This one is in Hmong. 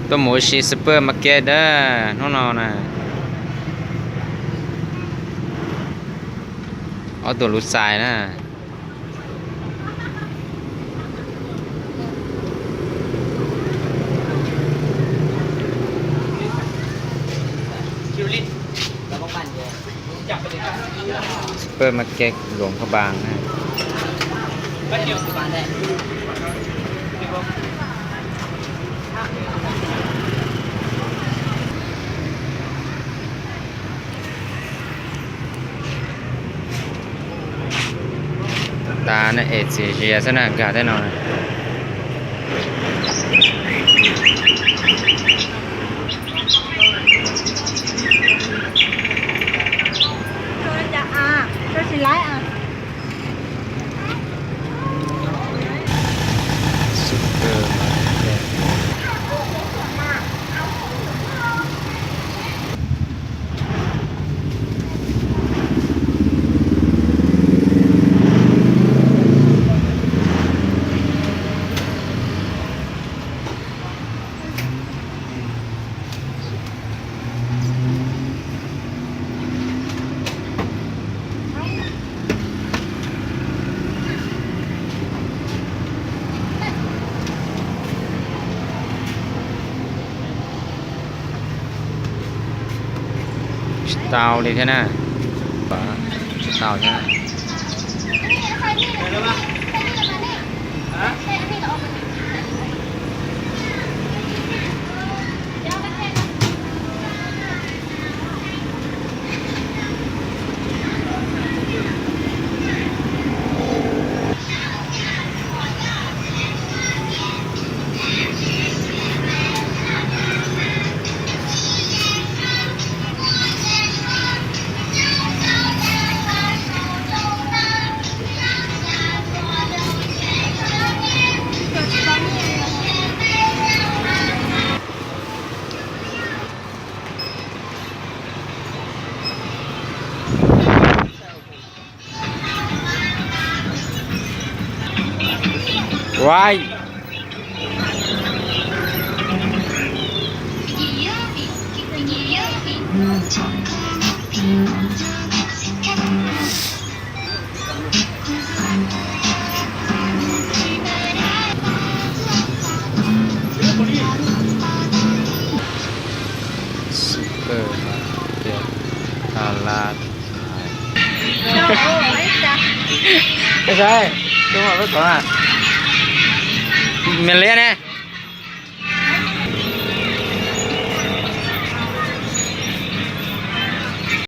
Tuaj mus ua si supermarket na, hnub no na. Ob tug lus xais na. Supermarket Luang Prabang na. Tas na, es txias zias xwb na, nkag tej no. Tsis tau li thiab na. Tsis tau thiab. Right. Super Market Đà Lạt. Ê, sao? Tôi hỏi với cậu à. Miền Liên nè.